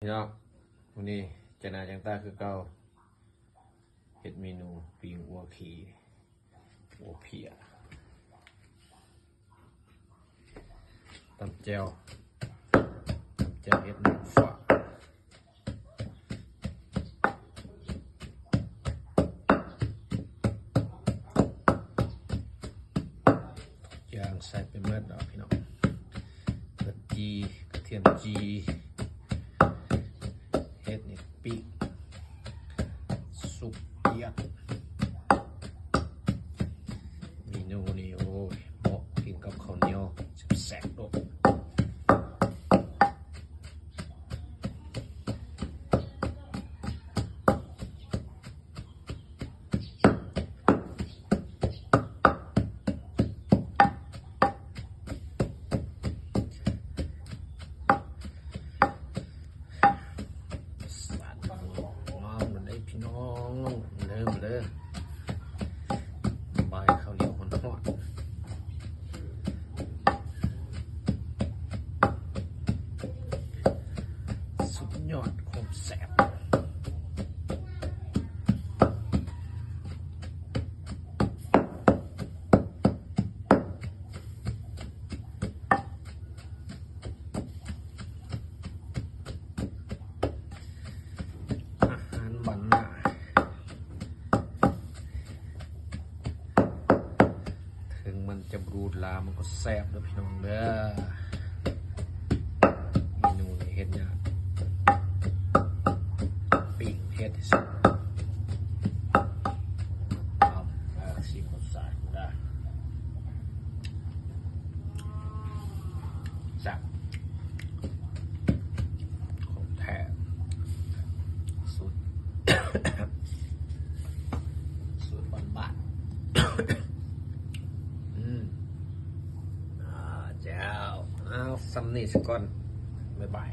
ພີ່ນ້ອງ ມື້ນີ້ຈະໜ້າຈັ່ງຕາຄືເກົ່າ ເຮັດເມນູປີ້ງອົ່ວຂີ້ ອົ່ວເພຍ ຕຳແຈ່ວ ຕຳແຈ່ວເຫັດນາງຟ້າ ຢ່າງໃສ່ໄປໝົດເນາະພີ່ນ້ອງ ກະຈີ່ ກະທຽມຈີ່ ເຫັດນີ້ປີ້ງ ສຸກປຽກ ເມນູນີ້ ໂອ້ຍ ເໝາະກິນກັບເຂົ້າໜຽວແຊບໆໂດດ. ສາດບັງງາມເລີຍພີ່ນ້ອງ ເລີ່ມເລີຍ ບາຍເຂົ້າໜຽວຮ້ອນໆ ສຸດຍອດຄວາມແຊບ. ອາຫານບ້ານນາ ເຖິງມັນຈະບຣູດຫຼາ ມັນກໍແຊບເດີພີ່ນ້ອງເດີ. ເມນູນີ້ເຮັດຍາກ ປີ້ງເຮັດໃຫ້ສຸກ ເອົາ ຊິມລົດຊາດເດີ. ແຊບ ຂອງແທ້ ສູດ ສູດບ້ານໆ ອືມ ອ່າ ແຈ່ວ ເອົາ ສ່ຳນີ້ສາກ່ອນ ບາຍບາຍ.